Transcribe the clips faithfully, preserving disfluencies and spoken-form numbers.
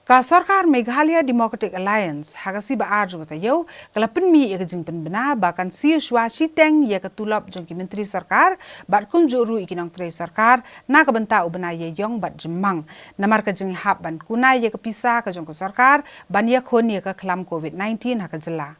Ka sorkar Meghalaya Democratic Alliance ha ka sngi ba ar jong ka taïew ka la pynmih ïa ka jingpynbna ba kan siew shuwa shiteng ïa ka tulop jong ki myntri sorkar bad kumjuh ruh ïa ki nongtrei sorkar na ka bynta u bnai ïaïong bad jymmang namar ka jinghap ban kunai ïa ka pisa ka jong ka sorkar ban ïakhun ïa ka khlam covid nineteen ha ka jylla.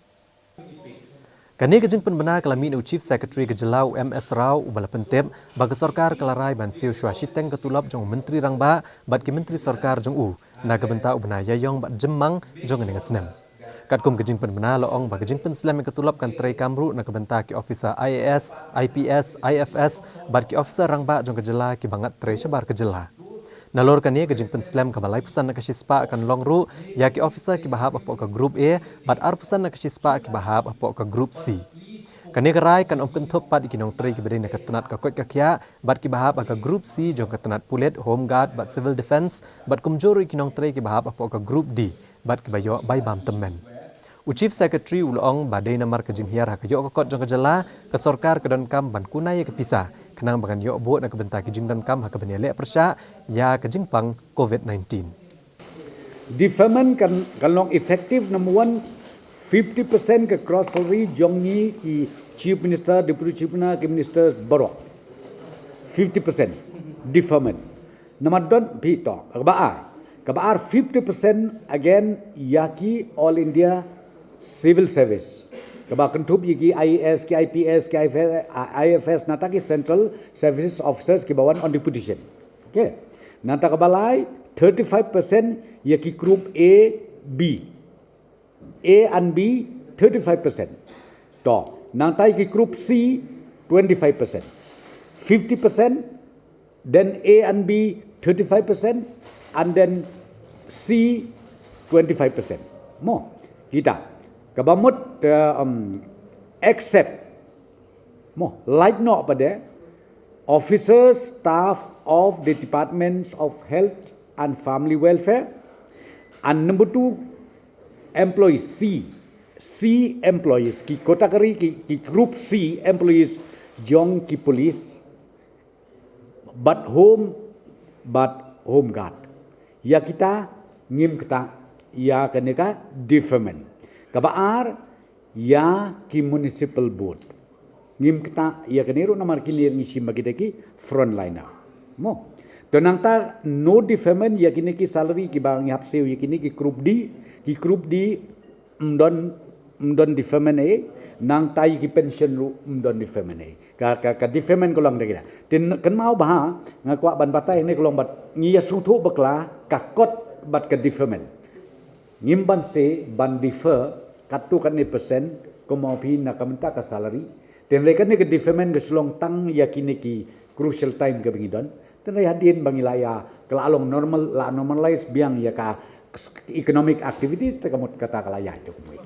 Kane ka jingpynbna ka la mih na u Chief Secretary ka jylla u M S Rao uba la pyntip ba ka sorkar ka la rai ban siew shuwa shiteng ka tulop jong u Myntri Rangbah bad ki myntri sorkar jong u na ka bynta u bnai ïaïong bad jymmang jong kane ka snem. Katkum ka jingpynbna la ong ba ka jingpynslem ïa ka tulop kan treikam ruh na ka bynta ki officer I A S, I P S, I F S bad ki officer rangbah jong ka jylla kiba ngat trei shabar ka jylla. Nalor kane ka jingpynslem kaba lai percent na ka shispah kan long ruh ïa ki officer kiba hap hapoh ka Group A bad ar percent na ka shispah kiba hap hapoh ka Group C. Kane ka rai kan ym kynthup pat ïa ki nongtrei kiba dei na ka tnat ka koit ka khiah bad kiba hap ha ka Group C jong ka tnat pulit, Home Guard bad Civil Defence bad kumjuh ruh ïa ki nongtrei kiba hap hapoh ka Group D bad kiba ïoh bai bam tymmen. U Chief Secretary u la ong ba dei namar ka jinghiar ha ka ïoh ka kot jong ka jylla, ka sorkar ka donkam ban kunai ïa ka pisa khnang ba kan ïoh buh na ka bynta ki jingdonkam ha kaban ïaleh pyrshah ïa ka jingpang covid nineteen. Deferment kan, kan long effective, number one, fifty percent ka gross salary jong ngi ki Chief Minister, Deputy Chief Minister, ki Minister baroh. Fifty percent deferment. Namar don phi to, kaba ar. Kaba ar fifty percent again ïa ki All India Civil Service. Kaba kynthup ïa ki I A S, ki I P S, ki I F S, na ta ki Central Services Officers kiba wan on deputation. Okay. Na ta kaba lai, thirty-five percent ïa ki Group A, B. A and B, thirty-five percent. To, nangta ïa ki Group C, twenty-five percent. Fifty percent, then A and B, thirty-five percent, and then C, twenty-five percent. Mo, kita. Kaba mut, uh, um, except, mo, lait noh pat de, officers, staff of the Departments of Health and Family Welfare, and number two, employees, C, C employees, ki category, ki, ki Group C employees jong ki police, bad home, bad Home Guard. Ïa kita ngim ktah ïa kane ka deferment. Kaba ar, ïa ki municipal board. Ngim ktah ïa kane ruh namar kine ngi shim ba ki dei ki frontliner. Mo. To nangta no deferment ïa kine ki salary kiba ngi hap siew ïa kine ki Group D, ki Group D ym don, ym don deferment eh, nangta ïa ki pension ruh ym don deferment eh. Ka, ka, ka deferment ka long da kine. Te kynmaw ba ha, nga kwah ban batai ne ka long bad ngi ïa sngewthuh bakla ka kot bad ka deferment. Ngim banse ban defer katto katne percent, kumno phi na ka bynta ka salary. Te hynrei kane ka deferment ka shu long tang ïa kine ki crucial time kaba ngi don. Te hynrei hadien ba ngi la ïa, ka la long normal, la normalize biang ïa ka economic activities, te ka mut kata ka la ïaid kumne.